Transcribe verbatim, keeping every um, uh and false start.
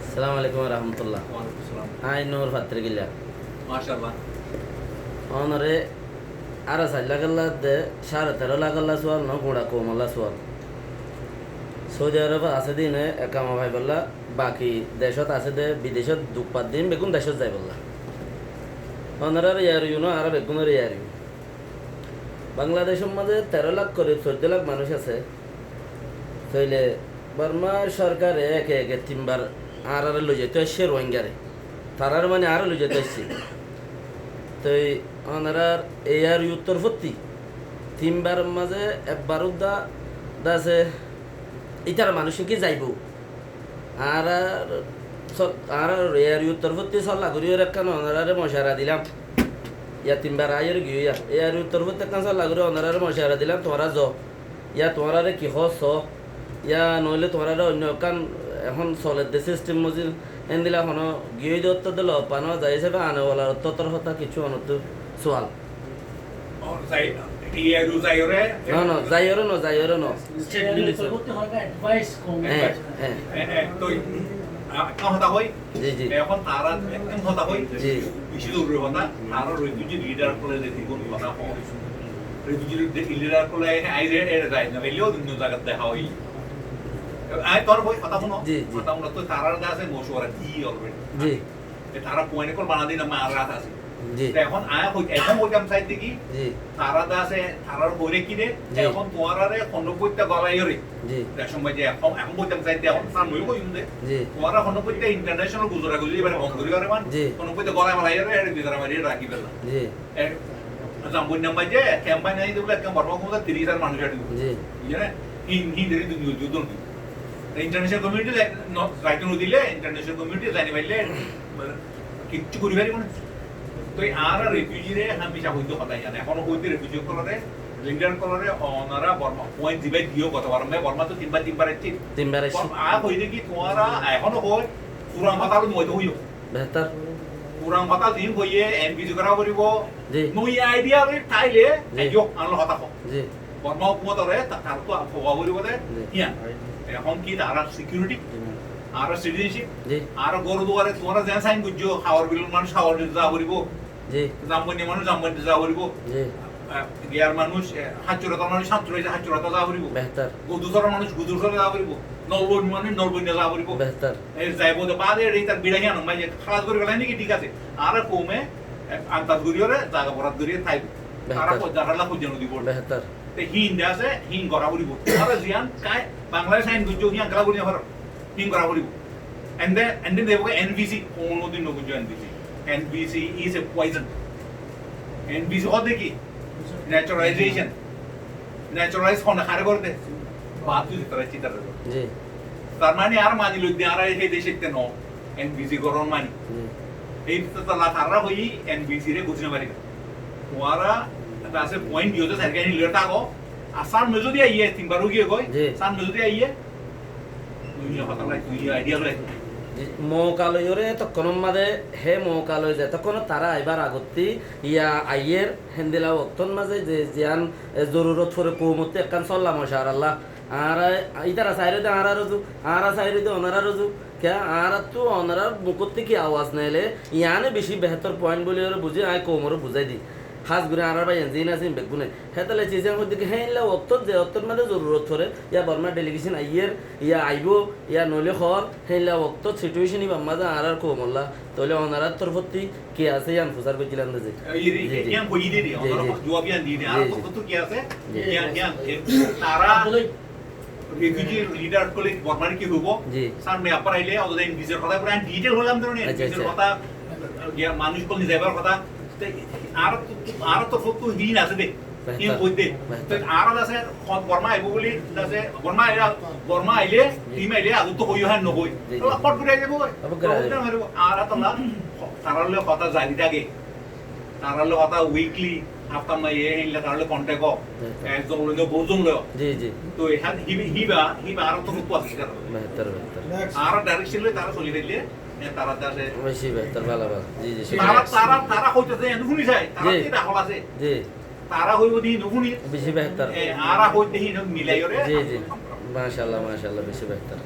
Assalamu alaikum wa rahmatullah. Wa alaikum salam. Aññí Nur Fattirgilla. Mashallah. Ónore añára sair lakálla de, sáre teró lakálla sual no, gura koumolla sual. Saudi Arobot asé de ine e kama faibolla, baki decót asé de, bidecót duk fadde ine beggún decót zaibolla. Ónorar yar yu no, añára beggúnor yar yu. Bangladecór mazé teró lak korib soiddó lak manúic asé. Tóile Bormar sorkare eke eke tinbar añárare loizaito aiccé Rohingyare. Tarare mani añáre loizaito aiccé. Toi onorar e yar yu torfótti tinbaror mazé ekbar udda dase ítara manúic ki zaibo. Añárar sor-, añárar e yar yu torfótti solla gorí ekkán onorare mocuwara dilam. Ya tinbar aiyóre giyó ya. E yar yu torfótti ekkán solla gorí onorare mocuwara dilam, tuáñra zo. Ya tuáñrare ki hoó so, ya noóile tuáñrare oinno ekkán ehón soler de sistem mozin, héndilla honó giyói de ottót de lob fano zai hísabe ane walar ottót hotá kiccú onottú sual. Ó, zai-, iye ru zaiyóre? No, no, zaiyóre no, zaiyóre no. State minister. Hé, hé. Hé, hé, toi, a, ekkán hotá hoói, Ji, ji. Ehón tará ekkán hotá hoói, ji, beci zoruri hotá, tará refugee leader ókkole ze beggún hotá hoó. Refugee leader ókkole aiyóre ere zai no faille ó dun zagat deha ói. Añí tuáñra hoói hotá fúno, ji, ji, hotá fúno, toi tará de asé mocuwara diyé already. Ji. E tará point ókkol banai de ine añár át asé. Ji. Te ehón añí hoi-, ehón hoitam saidde ki, ji, tará de asé, tarár hoire ki de, ji, ehón tuáñrare honó boitta golaiyóre, ji, te somoi de ehón, ehón boitam saidde ehón, samne ói hoiyum de. Ji. Tuáñra honó boitta international guzora guzori ibare bon gori fare man, ji, honó boitta golai malai ore, ere guzora mari raki fela. Ji. E, Zamboinnar maze campaign ai de bole ekkán Borma hukumot tiris házar manúic ari dibo. Ji. Buzle ne? Hin-, Hindore duniya juddho no dibo. Te international community le no, zaito no dile, international community zani faille, mane, kiccú gori faribo na. Toi añára refugee re hamica hoito hotá iyan. Ehón hoito refugee ókkolore, leader ókkolore, onora Borma, point ziba diyo, goto bar Borma to tinbar, tinbar aiccí. Tinbar aiccí. Añí hoi de ki tuáñra ehón hoi, furan hotá loi no hoito hoiyo. Behtar. Furan hotá zin hoiye, N V C gora foribo. Ji. No idea loi thaile, ji, aiyo, añár loi hotá ho. Ji. Borma hukumotore ta-, taráttu a-, kowa foribo de, ji, iyan. Ehón ki tarár security, ji, ma'am, tarár citizenship, ji, tarár gór duare tuáñra zen sign goijjo, Hawar Billor manúic Hawar Bill za foribo. Ji. Zamboinnar manúic Zamboinna za foribo. Ji. A, Giyar manúic, e, Háccurotar manúic Háccurotar za foribo. Behtar. Gudusór manúic Gudusór za foribo. Nolboinnar manúic Nolboinna za foribo. Behtar. E, zaibo de bade ere tar bidai iyan maze halas gori félai niki, thík asé. Añára koume, e, andaz gori ore, zaga borat gori taibo. Behtar. Tará hoi-, tará hoi-, hoi no dibo. Behtar. Te hín de asé, hín gora foribo. Tuáñra ziyan kai, Bangladesh ain goijjo, híyan gora foribo. Hín gora foribo. And then, and then they will N V C, honodin no goijjo N V C. N V C is a poison. N V C hoó de ki? Naturalization. Naturalize hone hare gor de? Baáttú zetará aiccé tará gor. Ji. Tar mani añára mani loi de, añára e decótte no. N V C goron mani. Ji. Ei to tala tará hoi N V C re guzí no fari. Tuáñra ta asé point diyo de sairgani loi táko. Ar samne zodi aiye, tinbar ói giyé goi. Ji. Samne zodi aiye, Duniya hotá loi, duniya idea loi. Ji, mouka loiyóre etokkónor mazé, hé mouka loi zetokkónot tará aibar agottí, ya aiyér, héndilla októr mazé ze ziyán, e, zorurot fore koumottú ekkán solla mocuwaralla. Añára, ítara sairé de añárar uzu, añára sairé de onorar uzu. Kiyá añárattú onorar mukottí ki awaz neile, yiáne beci behétor point buli óre buzí, añí koumoré buzái di. Hás gorí añárar báiyain ziín asé, beggúne. Hétolla cizan hoiddé ki, héinla októt ze októt mazé zorurot fore, ya Bormar delegation aiyér, ya aibó, ya noile hoór, héinla októt situation ibar mazé añárar koumolla, tóile onorar torfótti ki asé, yián fusár goijjílam de ze. Ji, ji. Yián hoiyí de, ji, onorar ji. Juwab yián di de, añárar torfótti ki asé, ji. Yián, yián, e, tará refugee leader ókkole Bormare ki hoibo? Ji. Samne abar aile, oto din bizor hotá pura detail hoilam de, aicca, bizor aicca. Hotá, ya, manúic ókkol nizaibar hotá. Te añárar to, añárar torfóttu hín asé de. Behtar. Hín hoiddé. Behtar. Te añára asé, hot Borma aibo buli, asé, Borma aile, Borma aile, ji. Team aile, agottú hoiyo hán no hoi. Ji, ji. Tola hot gori aibo. Abar gori aibo. Añára tola, tarar loi hotá zari táke. Tarar loi hotá weekly, haftar maze, héinla tarar loi contact ó. Ji, ji. Ekzon loi no, bout zon loi. Ji, ji. Toi híba, híba, híba añárar torfóttu asé. Behtar, behtar. Añárar direction loi tara soli faille, e, tara de asé. Beci behtar, bála, bála. Ji, ji, tara, cúkuriya. Tara, tara hoitó de, endilla fúni sai, tara, ji, ki dahol asé. Ji. Tara hoibo de, endilla fúni. Beci behtar. E, añára hoitó de, endilla milai óre. Ji, ji. Mashallah, mashallah, beci behtar.